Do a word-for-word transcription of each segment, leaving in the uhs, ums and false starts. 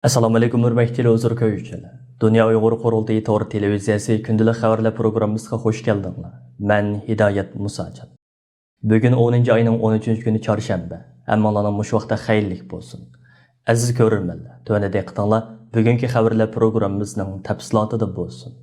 ئەسسالامۇئەلەيكۇم، ھۆرمەتلىك تېلېۋىزور كۆرگۈچىلەر. دۇنيا ئۇيغۇر قۇرۇلتىيى تور تېلېۋىزىيەسى كۈندىلىك خەۋەرلەر پروگراممىسىغا خۇش كەلدىڭلار. مەن ھىدايەت مۇساجان. بۈگۈن ئونىنچى ئاينىڭ ئون ئۈچىنچى كۈنى چارشەنبە. ھەممىڭلارنىڭ مۇشۇ ۋاقتى خەيرلىك بولسۇن. ئەزىز كۆرۈرمەنلەر، تۆۋەندە دىققىتىڭلار بۈگۈنكى خەۋەرلەر پروگراممىمىزنىڭ تەپسىلاتىدا بولسۇن.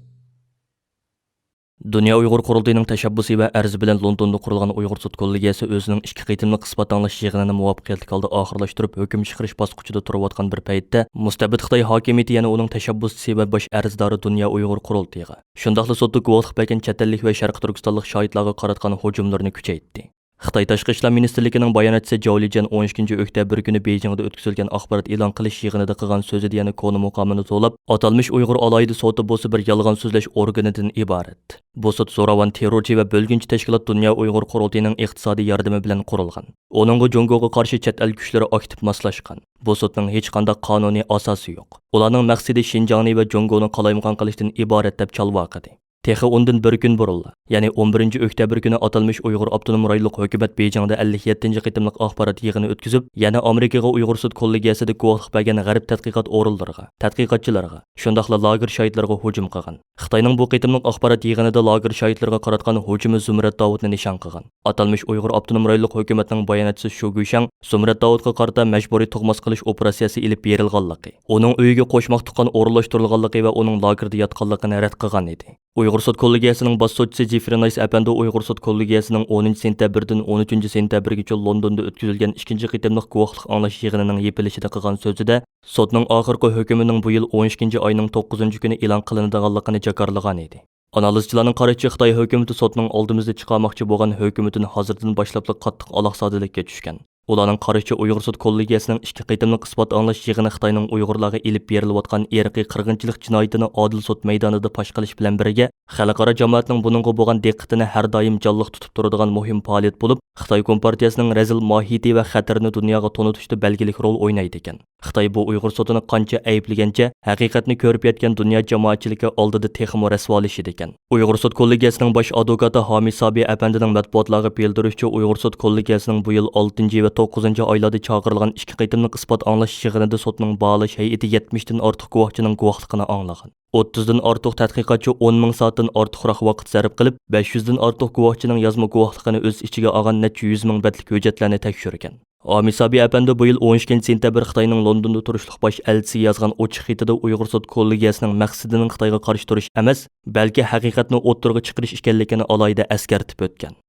دۇنيا ئۇيغۇر قۇرۇلتىيىنىڭ تەشەببۇسى ۋە ئەرزى بىلەن لوندوندا قۇرۇلغان ئۇيغۇر سوت كوللېگىيەسى ئۆزىنىڭ ئىككى قېتىملىق ئىسپات ئاڭلاش يىغىنىنى مۇۋەپپەقىيەتلىك ھالدا ئاخىرلاشتۇرۇپ، ھۆكۈم چىقىرىش باسقۇچىدا تۇرۇۋاتقان بىر پەيتتە، مۇستەبىت خىتاي ھاكىمىيىتى يەنە ئۇنىڭ تەشەببۇسچىسى ۋە باش ئەرزدارى دۇنيا ئۇيغۇر قۇرۇلتىيىغا، شۇنداقلا سوتتا گۇۋاھلىق بەرگەن چەت ئەللىك ۋە شەرقىي تۈركىستانلىق شاھىتلارغا قاراتقان ھۇجۇملىرىنى كۈچەيتتى. خىتاي تاشقى ئىشلار مىنىستىرلىكىنىڭ باياناتچىسى جاۋ لىجيەن ئون ئىككىنچى ئۆكتەبىر كۈنى بېيجىڭدا ئۆتكۈزۈلگەن ئاخبارات ئېلان قىلىش يىغىنىدا قىلغان سۆزىدە يەنە كونا مۇقامىنى توۋلاپ، ئاتالمىش ئۇيغۇر ئالاھىدە سوتى بولسا بىر يالغان سۆزلەش ئورگىنىدىن ئىبارەت. بۇ سوت زوراۋان تېررورچى ۋە بۆلگۈنچى تەشكىلات دۇنيا ئۇيغۇر قۇرۇلتىيىنىڭ ئىقتىسادىي ياردىمى بىلەن قۇرۇلغان. ئۇنىڭغا جۇڭگوغا قارشى چەت ئەل كۈچلىرى ئاكتىپ ماسلاشقان. بۇ سوتنىڭ ھېچقانداق قانۇنىي ئاساسى يوق. ئۇلارنىڭ مەقسىتى شىنجاڭنى ۋە جۇڭگونى قالايمىقان قىلىشتىن ئىبارەت، دەپ چالۋاقىدى. تېخى ئۇندىن بىر كۈن بۇرۇنلا، يەنى ئون بىرىنچى ئۆكتەبىر كۈنى ئاتالمىش ئۇيغۇر ئاپتونوم رايونلۇق ھۆكۈمەت بېيجىڭدا ئەللىك يەتتىنچى قېتىملىق ئاخبارات يىغىنى ئۆتكۈزۈپ، يەنە ئامېرىكىغا ئۇيغۇر سوت كوللېگىيەسىدە گۇۋاھلىق بەرگەن غەرب تەتقىقات ئورۇنلىرىغا، تەتقىقاتچىلارغا، شۇنداقلا لاگېر شاھىتلىرىغا ھۇجۇم قىلغان. خىتاينىڭ بۇ قېتىملىق ئاخبارات يىغىنىدا لاگېر شاھىتلىرىغا قاراتقان ھۇجۇمى زۇمرەت داۋۇتنى نىشان قىلغان. ئاتالمىش ئۇيغۇر ئاپتونوم رايونلۇق ھۆكۈمەتنىڭ باياناتچىسى شۇ گۈيشاڭ زۇمرەت داۋۇتقا قارىتا مەجبۇرىي تۇغماس قىلىش ئوپېراتسىيەسى ئېلىپ بېرىلغانلىقى، ئۇنىڭ ئۆيىگە قوشماق تۇغقان ئورۇنلاشتۇرۇلغانلىقى ۋە ئۇنىڭ لاگېردا ياتقانلىقىنى رەت قىلغان ئىدى. ئۇيغۇر سوت كوللېگىيەسىنىڭ باش سوتچىسى جېفرى نايس ئەپەندى ئۇيغۇر سوت كوللېگىيەسىنىڭ ئونىنچى سېنتەبىردىن ئون ئۈچىنچى سېنتەبىرگىچە لوندوندا ئۆتكۈزۈلگەن ئىككىنچى قېتىملىق گۇۋاھلىق ئاڭلاش يىغىنىنىڭ يېپىلىشىدا قىلغان سۆزىدە، سوتنىڭ ئاخىرقى ھۆكمىنىڭ بۇ يىل ئون ئىككىنچى ئاينىڭ توققۇزىنچى كۈنى ئېلان قىلىنىدىغانلىقىنى جاكارلىغان ئىدى. ئانالىزچىلارنىڭ قارىشىچە، خىتاي ھۆكۈمىتى سوتنىڭ ئالدىمىزدا چىقارماقچى بولغان ھۆكمىدىن ھازىردىن باشلاپلا قاتتىق ئالاقزادىلىككە چۈشكەن. ئۇلارنىڭ قارىشىچە، ئۇيغۇر سوت كوللېگىيەسىنىڭ ئىككى قېتىملىق ئىسپات ئاڭلاش يىغىنى خىتاينىڭ ئۇيغۇرلارغا ئېلىپ بېرىلىۋاتقان ئىرقىي قىرغىنچىلىق جىنايىتىنى ئادىل سوت مەيدانىدا پاش قىلىش بىلەن بىرگە، خەلقئارا جامائەتنىڭ بۇنىڭغا بولغان دىققىتىنى ھەر دائىم جانلىق تۇتۇپ تۇرىدىغان مۇھىم پائالىيەت بولۇپ، خىتاي كومپارتىيەسىنىڭ رەزىل ماھىيىتى ۋە خەتىرىنى دۇنياغا تونۇتۇشتا بەلگىلىك رول ئوينايدىكەن. خىتاي بۇ ئۇيغۇر سوتىنى قانچە ئەيىبلىگەنچە، ھەقىقەتنى كۆرۈپ يەتكەن دۇنيا جامائەتچىلىكى ئالدىدا تېخىمۇ رەسۋالىشىدىكەن. ئۇيغۇر سوت كوللېگىيەسىنىڭ باش ئادۋوكاتى ھامى سابىي ئەپەندىنىڭ مەتبۇئاتلارغا بىلدۈرۈشىچە، ئۇيغۇر سوت كوللېگىيەسىنىڭ بۇ يىل ئالتىنچى ۋە توققۇزىنچى ئايلاردا چاقىرىلغان ئىككى قېتىملىق ئىسپات ئاڭلاش يىغىنىدا سوتنىڭ باھالاش ھەيئىتى يەتمىشتىن ئارتۇق گۇۋاھچىنىڭ گۇۋاھلىقىنى ئاڭلىغان. ئوتتۇزدىن ئارتۇق تەتقىقاتچى ئون مىڭ سائەتتىن ئارتۇقراق ۋاقىت سەرپ قىلىپ، بەش يۈزدىن ئارتۇق گۇۋاھچىنىڭ يازما گۇۋاھلىقىنى ئۆز ئىچىگە ئالغان نەچچە يۈز مىڭ بەتلىك ھۆججەتلەرنى تەكشۈرگەن. ئامىسابى ئەپەندى بۇ يىل ئون ئىككىنچى سېنتەبىر خىتاينىڭ لوندوندا تۇرۇشلۇق باش ئەلچىسىگە يازغان ئوچۇق خېتىدە ئۇيغۇر سوت كوللېگىيەسىنىڭ مەقسىتىنىڭ خىتايغا قارشى تۇرۇش ئەمەس، بەلكى ھەقىقەتنى ئوتتۇرىغا چىقىرىش ئىكەنلىكىنى ئالاھىدە ئەسكەرتىپ ئۆتكەن.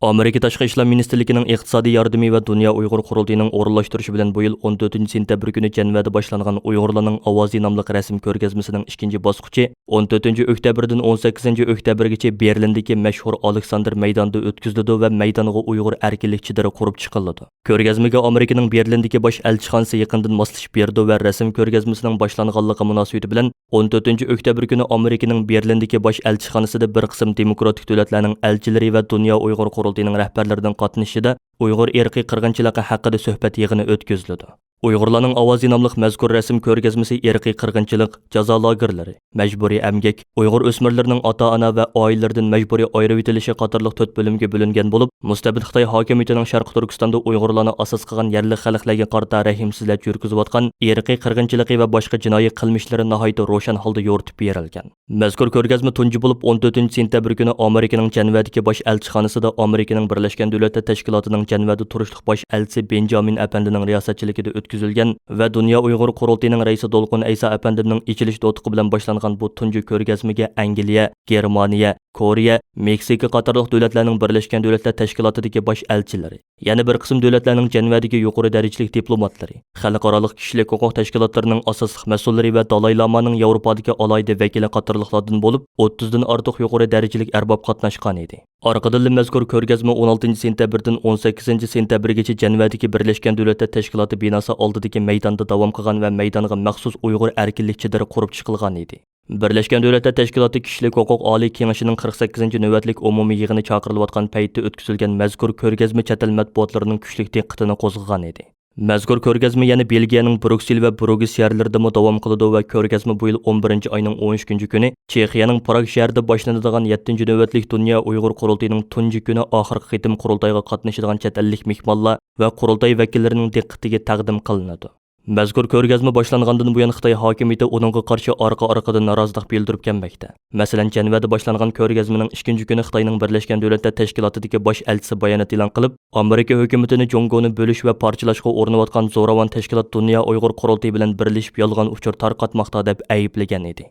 ئامېرىكا تاشقى ئىشلار مىنىستىرلىكىنىڭ ئىقتىسادىي ياردىمى ۋە دۇنيا ئۇيغۇر قۇرۇلتىيىنىڭ ئورۇنلاشتۇرۇشى بىلەن بۇ يىل ئون تۆتىنچى سېنتەبىر كۈنى جەنۋەدە باشلانغان ئۇيغۇرلارنىڭ ئاۋازى ناملىق رەسىم كۆرگەزمىسىنىڭ ئىككىنچى باسقۇچى ئون تۆتىنچى ئۆكتەبىردىن ئون سەككىزىنچى ئۆكتەبىرگىچە بېرلىندىكى مەشھۇر ئالېكساندىر مەيدانىدا ئۆتكۈزۈلىدۇ ۋە مەيدانغا ئۇيغۇر ئەركىنلىك چېدىرى قۇرۇپ چىقىلىدۇ. كۆرگەزمىگە ئامېرىكىنىڭ بېرلىندىكى باش ئەلچىخانىسى يېقىندىن ماسلىشىپ بېرىدۇ ۋە رەسىم كۆرگەزمىسىنىڭ باشلانغانلىقى مۇناسىۋىتى بىلەن ئون تۆتىنچى ئۆكتەبىر كۈنى ئامېرىكىنىڭ بېرلىندىكى باش ئەلچىخانىسىدا بىر قىسىم دېموكراتىك دۆلەتلەرنىڭ ئەلچىلىرى ۋە دۇنيا ئۇيغۇر قۇرۇلتىيىنىڭ رەھبەرلىرىنىڭ قاتنىشىشىدا ئۇيغۇر ئىرقىي قىرغىنچىلىقى ھەققىدە سۆھبەت يىغىنى ئۆتكۈزۈلىدۇ. ئۇيغۇرلارنىڭ ئاۋازى ناملىق مەزكۇر رەسىم كۆرگەزمىسى ئىرقىي قىرغىنچىلىق، جازا لاگېرلىرى، مەجبۇرىي ئەمگەك، ئۇيغۇر ئۆسمۈرلىرىنىڭ ئاتا-ئانا ۋە ئائىلىلىرىدىن مەجبۇرىي ئايرىۋېتىلىشى قاتارلىق تۆت بۆلۈمگە بۆلۈنگەن بولۇپ، مۇستەبىت خىتاي ھاكىمىيىتىنىڭ شەرقىي تۈركىستاندا ئۇيغۇرلارنى ئاساس قىلغان يەرلىك خەلقلەرگە قارىتا رەھىمسىزلەرچە يۈرگۈزۈۋاتقان ئىرقىي قىرغىنچىلىقى ۋە باشقا جىنايى قىلمىشلىرى ناھايىتى روشەن ھالدا يورۇتۇپ بېرىلگەن. مەزكۇر كۆرگەزمە تۇنجى بولۇپ ئون تۆتىنچى سېنتەبىر كۈنى ئامېرىكىنىڭ جەنۋەدىكى باش ئەلچىخانىسىدا ئامېرىكىنىڭ بىرلەشكەن دۆلەتلەر تەشكىلاتىنىڭ جەنۋەدە تۇرۇشلۇق باش ئەلچىسى بېنجامىن ئەپەندىنىڭ رىياسەتچىلىكىدە ئۆتكۈزۈلگەن ۋە دۇنيا ئۇيغۇر قۇرۇلتىيىنىڭ رەئىسى دولقۇن ئەيسا ئەپەندىمنىڭ ئېچىلىش نۇتقى بىلەن باشلانغان بۇ تۇنجى كۆرگەزمىگە ئەنگلىيە، گېرمانىيە، كورېيە، مېكسىكا قاتارلىق دۆلەتلەرنىڭ بىرلەشكەن دۆلەتلەر تەشكىلاتىدىكى باش ئەلچىلىرى، يەنە بىر قىسىم دۆلەتلەرنىڭ جەنۋەدىكى يۇقىرى دەرىجىلىك دىپلوماتلىرى، خەلقئارالىق كىشىلىك ھوقۇق تەشكىلاتلىرىنىڭ ئاساسلىق مەسئۇللىرى ۋە دالاي لامانىڭ ياۋروپادىكى ئالاھىدە ۋەكىلى قاتارلىقلاردىن بولۇپ، ئوتتۇزدىن ئارتۇق يۇقىرى دەرىجىلىك ئەرباب قاتناشقانىدى. ئارقىدىنلا مەزكۇر كۆرگەزمە ئون ئالتىنچى سېنتەبىردىن ئون سەككىزىنچى سېنتەبىرگىچە جەنۋەدىكى بىرلەشكەن دۆلەتلەر تەشكىلاتى بىناسى ئالدىدىكى مەيداندا داۋام قىلغان ۋە مەيدانغا مەخسۇس ئۇيغۇر ئەركىنلىك چېدىرى قۇرۇپ چىقىلغانىدى. بىرلەشكەن دۆلەتلەر تەشكىلاتى كىشىلىك ھوقۇق ئالىي كېڭىشىنىڭ قىرىق سەككىزىنچى نۆۋەتلىك ئومۇمىي يىغىنى چاقىرىلىۋاتقان پەيتتە ئۆتكۈزۈلگەن مەزكۇر كۆرگەزمە چەت ئەل مەتبۇئاتلىرىنىڭ كۈچلۈك دىققىتىنى قوزغىغان ئىدى. مەزكۇر كۆرگەزمە يەنە بېلگىيەنىڭ بروكسېل ۋە بروگس شەھەرلىرىدىمۇ داۋام قىلىدۇ ۋە كۆرگەزمە بۇ يىل ئون بىرىنچى ئاينىڭ ئون ئۈچىنچى كۈنى چېخىيەنىڭ پراگ شەھىرىدە باشلىنىدىغان يەتتىنچى نۆۋەتلىك دۇنيا ئۇيغۇر قۇرۇلتىيىنىڭ تۇنجى كۈنى ئاخىرقى قېتىم قۇرۇلتايغا قاتنىشىدىغان چەت ئەللىك مېھمانلار ۋە قۇرۇلتاي ۋەكىللىرىنىڭ دىققىتىگە تەقدىم قىلىنىدۇ. مەزكۇر كۆرگەزمە باشلانغاندىن بۇيان خىتاي ھاكىمىيىتى ئۇنىڭغا قارشى ئارقا-ئارقىدىن نارازىلىق بىلدۈرۈپ كەلمەكتە. مەسىلەن، جەنۋەدە باشلانغان كۆرگەزمىنىڭ ئىككىنچى كۈنى خىتاينىڭ بىرلەشكەن دۆلەتلەر تەشكىلاتىدىكى باش ئەلچىسى بايانات ئېلان قىلىپ، ئامېرىكا ھۆكۈمىتىنى جۇڭگونى بۆلۈش ۋە پارچىلاشقا ئۇرۇنۇۋاتقان زوراۋان تەشكىلات دۇنيا ئۇيغۇر قۇرۇلتىيى بىلەن بىرلىشىپ يالغان ئۇچۇر تارقاتماقتا دەپ ئەيىبلىگەن ئىدى.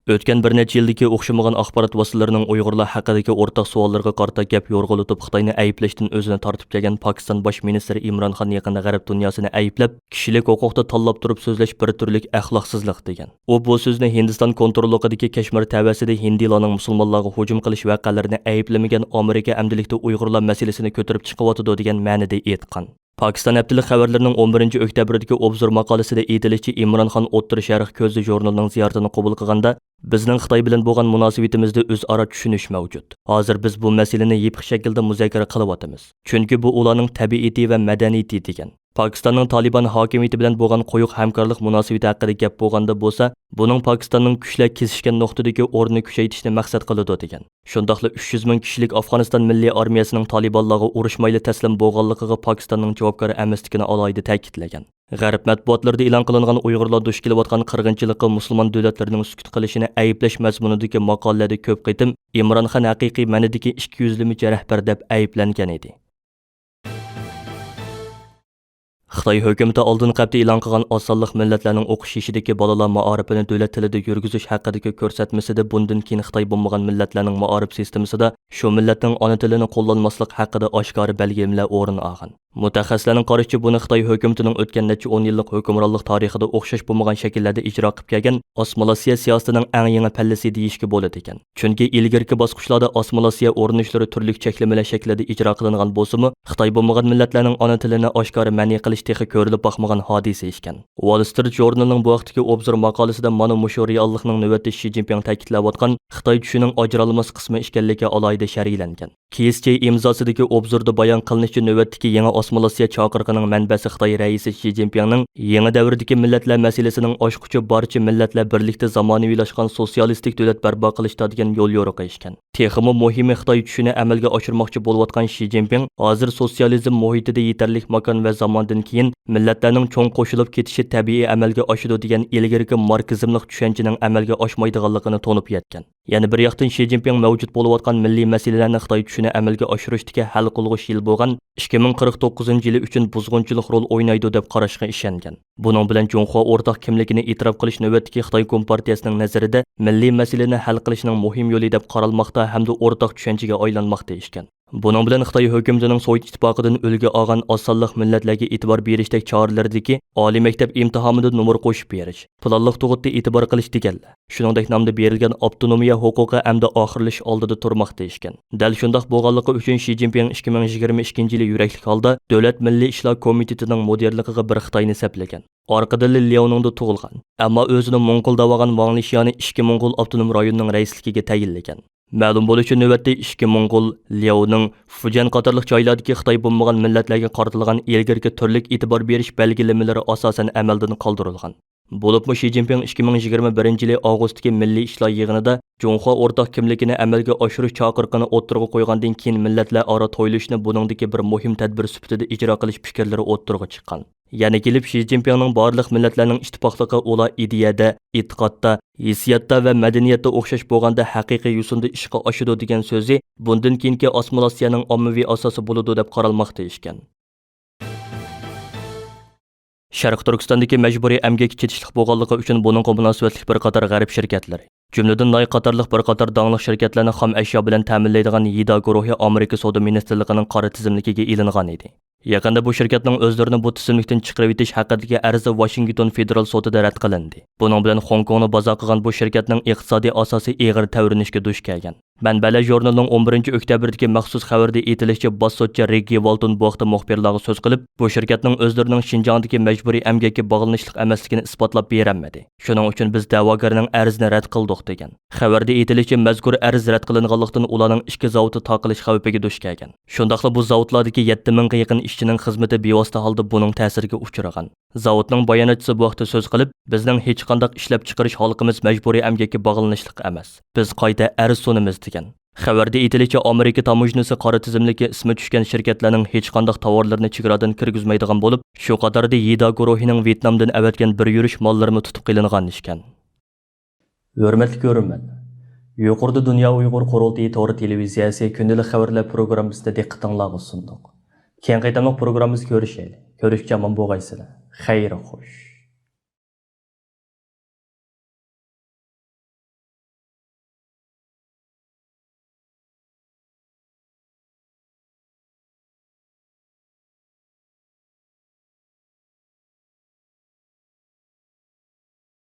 ئۆتكەن بىر نەچچە يىلدىكى ئوخشىمىغان ئاخبارات ۋاسىتىلىرىنىڭ ئۇيغۇرلار ھەققىدىكى ئورتاق سوئاللىرىغا قارىتا گەپ يورغىلىتىپ، خىتاينى ئەيىبلەشتىن ئۆزىنى تارتىپ كەلگەن پاكىستان باش مىنىستىرى ئىمران خان يېقىندا غەرب دۇنياسىنى ئەيىبلەپ، كىشىلىك ھوقۇقتا تاللاپ تۇرۇپ سۆزلەش بىر تۈرلۈك ئەخلاقسىزلىق دېگەن. ئۇ بۇ سۆزنى ھىندىستان كونتروللۇقىدىكى كەشمىر تەۋەسىدە ھىندىلارنىڭ مۇسۇلمانلارغا ھۇجۇم قىلىش ۋەقەلىرىنى ئەيىبلىمىگەن ئامېرىكا ئەمدىلىكتە ئۇيغۇرلار مەسىلىسىنى كۆتۈرۈپ چىقىۋاتىدۇ دېگەن مەنىدە ئېيتقان. پاكىستان ھەپتىلىك خەۋەرلىرىنىڭ ئون بىرىنچى ئۆكتەبىردىكى ئوبزور ماقالىسىدە ئېيتىلىشىچە، ئىمران خان ئوتتۇرا شەرق كۆزى ژۇرنىلىنىڭ زىيارىتىنى قوبۇل قىلغاندا، بىزنىڭ خىتاي بىلەن بولغان مۇناسىۋىتىمىزدە ئۆزئارا چۈشىنىش مەۋجۇت. ھازىر بىز بۇ مەسىلىنى يېپىق شەكىلدە مۇزاكىرە قىلىۋاتىمىز. چۈنكى بۇ ئۇلارنىڭ تەبىئىتى ۋە مەدەنىيىتى، دېگەن. پاكىستاننىڭ تالىبان ھاكىمىيىتى بىلەن بولغان قويۇق ھەمكارلىق مۇناسىۋىتى ھەققىدە گەپ بولغاندا بولسا، بۇنىڭ پاكىستاننىڭ كۈچلەر كېسىشكەن نۇقتىدىكى ئورنىنى كۈچەيتىشنى مەقسەت قىلىدۇ، دېگەن. شۇنداقلا ئۈچ يۈز مىڭ كىشىلىك ئافغانىستان مىللىي ئارمىيەسىنىڭ تالىبانلارغا ئۇرۇشمايلا تەسلىم بولغانلىقىغا پاكىستاننىڭ جاۋابكار ئەمەسلىكىنى ئالاھىدە تەكىتلىگەن. غەرب مەتبۇئاتلىرىدا ئېلان قىلىنغان ئۇيغۇرلار دۇچ كېلىۋاتقان قىرغىنچىلىققا مۇسۇلمان دۆلەتلىرىنىڭ سۈكۈت قىلىشىنى ئەيىبلەش مەزمۇنىدىكى ماقالىلەردە كۆپ قېتىم ئىمران خان ھەقىقىي مەنىدىكى ئىككى يۈزلىمىچى رەھبەر دەپ ئەيىبلەنگەن ئىدى. خىتاي ھۆكۈمىتى ئالدىنقى ھەپتە ئېلان قىلغان ئاز سانلىق مىللەتلەرنىڭ ئوقۇش يېشىدىكى بالىلار مائارىپىنى دۆلەت تىلىدا يۈرگۈزۈش ھەققىدىكى كۆرسەتمىسىدە بۇندىن كېيىن خىتاي بولمىغان مىللەتلەرنىڭ مائارىپ سىستېمىسىدا شۇ مىللەتنىڭ ئانا تىلىنى قوللانماسلىق ھەققىدە ئاشكارا بەلگىلىمىلەر ئورۇن ئالغان. مۇتەخەسسىسلەرنىڭ قارىشىچە، بۇنى خىتاي ھۆكۈمىتىنىڭ ئۆتكەن نەچچە ئون يىللىق ھۆكۈمرانلىق تارىخىدا ئوخشاش بولمىغان شەكىللەردە ئىجرا قىلىپ كەلگەن ئاسسىمىلياتسىيە سىياسىتىنىڭ ئەڭ يېڭى پەللىسى دېيىشكە بولىدىكەن. چۈنكى ئىلگىرىكى باسقۇچلاردا ئاسسىمىلياتسىيە ئۇرۇنۇشلىرى تۈرلۈك چەكلىمىلەر شەكلىدە ئىجرا قىلىنغان بولسىمۇ، خىتاي بولمىغان مىللەتلەرنىڭ ئانا تىلىنى ئاشكارا مەنئى قىلىش تېخى كۆرۈلۈپ باقمىغان ھادىسە ئىكەن. ۋال سترىت ژۇرنىلىنىڭ بۇ ھەقتىكى ئوبزور ماقالىسىدە مانا مۇشۇ رېئاللىقنىڭ نۆۋەتتە شى جىنپىڭ تەكىتلەۋاتقان خىتاي چۈشىنىڭ ئاجرالماس قىسمى ئىكەنلىكى ئالاھىدە شەرھلەنگەن. كېيسىچى ئىمزاسىدىكى ئوبزوردا بايان قىلىنىشىچە، نۆۋەتتىكى يېڭى ئاسسىمىلياتسىيە چاقىرىقىنىڭ مەنبەسى خىتاي رەئىسى شى جىنپىڭنىڭ يېڭى دەۋردىكى مىللەتلەر مەسىلىسىنىڭ ئاچقۇچى بارچە مىللەتلەر بىرلىكتە زامانىۋىلاشقان سوتسىيالىستىك دۆلەت بەرپا قىلىشتا دېگەن يوليورۇقى ئىكەن. تېخىمۇ مۇھىمى، خىتاي چۈشىنى ئەمەلگە ئاشۇرماقچى بولۇۋاتقان شى جىنپىڭ ھازىر سوتسىيالىزم مۇھىتىدا يېتەرلىك ماكان ۋە زاماندىن كېيىن مىللەتلەرنىڭ چوڭ قوشۇلۇپ كېتىشى تەبىئىي ئەمەلگە ئاشىدۇ دېگەن ئىلگىرىكى ماركسىزملىق چۈشەنچىنىڭ ئەمەلگە ئاشمايدىغانلىقىنى تونۇپ يەتكەن. يەنە بىر ياقتىن، شى جىنپىڭ مەۋجۇت بولۇۋاتقان مىللىي مەسىلىلەرنى خىتاي چۈشىنى ئەمەلگە ئاشۇرۇشتىكى ھەل قىلغۇچ يىل بولغان ئىككى مىڭ قىرىق توققۇزىنچى يىلى ئۈچۈن بۇزغۇنچىلىق رول ئوينايدۇ دەپ قاراشقا ئىشەنگەن. بۇنىڭ بىلەن جۇڭخۇا ئورتاق كىملىكىنى ئېتىراپ قىلىش نۆۋەتتىكى خىتاي كومپارتىيەسىنىڭ نەزىرىدە مىللىي مەسىلىنى ھەل قىلىشنىڭ مۇھىم يولى دەپ قارالماقتا ھەمدە ئورتاق چۈشەنچىگە ئايلانماقتا ئىكەن. بۇنىڭ بىلەن خىتاي ھۆكۈمىتىنىڭ سوۋېت ئىتتىپاقىدىن ئۈلگە ئالغان ئاز سانلىق مىللەتلەرگە ئېتىبار بېرىشتەك چارىلىرىدىكى ئالىي مەكتەپ ئىمتىھانىدا نومۇر قوشۇپ بېرىش، پىلانلىق تۇغۇتتا ئېتىبار قىلىش دېگەنلەر، شۇنىڭدەك نامدا بېرىلگەن ئاپتونومىيە ھوقۇقى ئەمدى ئاخىرلىشىش ئالدىدا تۇرماقتا ئىكەن. دەل شۇنداق بولغانلىقى ئۈچۈن شى جىنپىڭ ئىككى مىڭ يىگىرمە ئىككىنچى يىلى يۈرەكلىك ھالدا دۆلەت مىللىي ئىشلار كومىتېتىنىڭ مۇدىرلىقىغا بىر خىتاينى سەپلىگەن. ئارقىدىنلا لياۋنىڭدا تۇغۇلغان، ئەمما ئۆزىنى موڭغۇل دەۋالغان ۋاڭ لىشيانى ئىچكى موڭغۇل ئاپتونوم رايونىنىڭ رەئىسلىكىگە تەيىنلىگەن. مەلۇم بولۇشىچە، نۆۋەتتە ئىچكى موڭغۇل، لياۋنىڭ، فۇجيەن قاتارلىق جايلاردىكى خىتاي بولمىغان مىللەتلەرگە قارىتىلغان ئىلگىرىكى تۈرلۈك ئېتىبار بېرىش بەلگىلىمىلىرى ئاساسەن ئەمەلدىن قالدۇرۇلغان. بولۇپمۇ شى جىنپىڭ ئىككى مىڭ يىگىرمە بىرىنچى يىلى ئاۋغۇستتىكى مىللىي ئىشلار يىغىنىدا جۇڭخۇا ئورتاق كىملىكىنى ئەمەلگە ئاشۇرۇش چاقىرىقىنى ئوتتۇرىغا قويغاندىن كېيىن، مىللەتلەر ئارا تويلىشىشنى بۇنىڭدىكى بىر مۇھىم تەدبىر سۈپىتىدە ئىجرا قىلىش پىكىرلىرى ئوتتۇرىغا چىققان. يەنە كېلىپ شى جىنپىڭنىڭ بارلىق مىللەتلەرنىڭ ئىتتىپاقلىقى ئۇلار ئىدىيەدە، ئېتىقادتا، ھېسسىياتتا ۋە مەدەنىيەتتە ئوخشاش بولغاندا ھەقىقىي يوسۇندا ئىشقا ئاشىدۇ دېگەن سۆزى بۇندىن كېيىنكى ئاسسىمىلياتسىيەنىڭ ئاممىۋى ئاساسى بولىدۇ دەپ قارالماقتا ئىكەن. شەرقىي تۈركىستاندىكى مەجبۇرىي ئەمگەككە چېتىشلىق بولغانلىقى ئۈچۈن بۇنىڭغا مۇناسىۋەتلىك بىر قاتار غەرب شىركەتلىرى، جۈملىدىن نايك قاتارلىق بىر قاتار داڭلىق شىركەتلەرنى خام ئەشيا بىلەن تەمىنلەيدىغان يىدا گۇرۇھى ئامېرىكا سودا مىنىستىرلىقىنىڭ قارا تىزىملىكىگە ئېلىنغان ئىدى. يېقىندا بۇ شىركەتنىڭ ئۆزلىرىنى بۇ تىزىملىكتىن چىقىرىۋېتىش ھەققىدىكى ئەرزى ۋاشىنگتون فېدېرال سودىدا رەت قىلىندى. بۇنىڭ بىلەن خوڭكوڭنى بازار قىلغان بۇ شىركەتنىڭ ئىقتىسادىي ئاساسى ئېغىر تەۋرىنىشكە دۇچ كەلگەن. مەنبەلەر ژۇرنىلىنىڭ ئون بىرىنچى ئۆكتەبىردىكى مەخسۇس خەۋىرىدە ئېيتىلىشىچە، باش سوتچى رېگگى ۋالتون بۇ ھەقتە مۇخبىرلارغا سۆز قىلىپ، بۇ شىركەتنىڭ ئۆزلىرىنىڭ شىنجاڭدىكى مەجبۇرىي ئەمگەككە باغلىنىشلىق ئەمەسلىكىنى ئىسپاتلاپ بېرەلمىدى. شۇنىڭ ئۈچۈن بىز دەۋاگەرنىڭ ئەرزىنى رەت قىلدۇق، دېگەن. خەۋەردە ئېيتىلىشىچە، مەزكۇر ئەرز رەت قىلىنغانلىقتىن، ئۇلارنىڭ ئىككى زاۋۇتى تاقىلىش خەۋپىگە دۇچ كەلگەن. شۇنداقلا بۇ زاۋۇتلاردىكى يەتتە مىڭغا يېقىن ئىشچىنىڭ خىزمىتى بىۋاسىتە ھالدا بۇنىڭ تەسىرىگە ئۇچرىغان. زاۋۇتنىڭ باياناتچىسى بۇ ھەقتە سۆز قىلىپ، بىزنىڭ ھېچقانداق ئىشلەپچىقىرىش ھالقىمىز مەجبۇرىي ئەمگەككە باغلىنىشلىق ئەمەس. بىز قايتا ئەرز سۇنىمىز، دېگەن. خەۋەردە ئېيتىلىشىچە، ئامېرىكا تاموژنىسى قارا تىزىملىككە ئىسمى چۈشكەن شىركەتلەرنىڭ ھېچقانداق تاۋارلىرىنى چېگرادىن كىرگۈزمەيدىغان بولۇپ، شۇ قاتاردا يىدا گۇرۇھىنىڭ ۋيېتنامدىن ئەۋەتكەن بىر يۈرۈش ماللىرىمۇ تۇتۇپ قېلىنغان ئىكەن. ھۆرمەتلىك كۆرۈرمەن، يۇقىرىدا دۇنيا ئۇيغۇر قۇرۇلتىيى تور تېلېۋىزىيەسى كۈندىلىك خەۋەرلەر پروگراممىسىنى دىققىتىڭلارغا سۇندۇق. كېيىن قېتىملىق پروگراممىمىزدا كۆرۈشەيلى. كۆرۈشكىچە ئامان بولغايسىلەر. خەير خوش.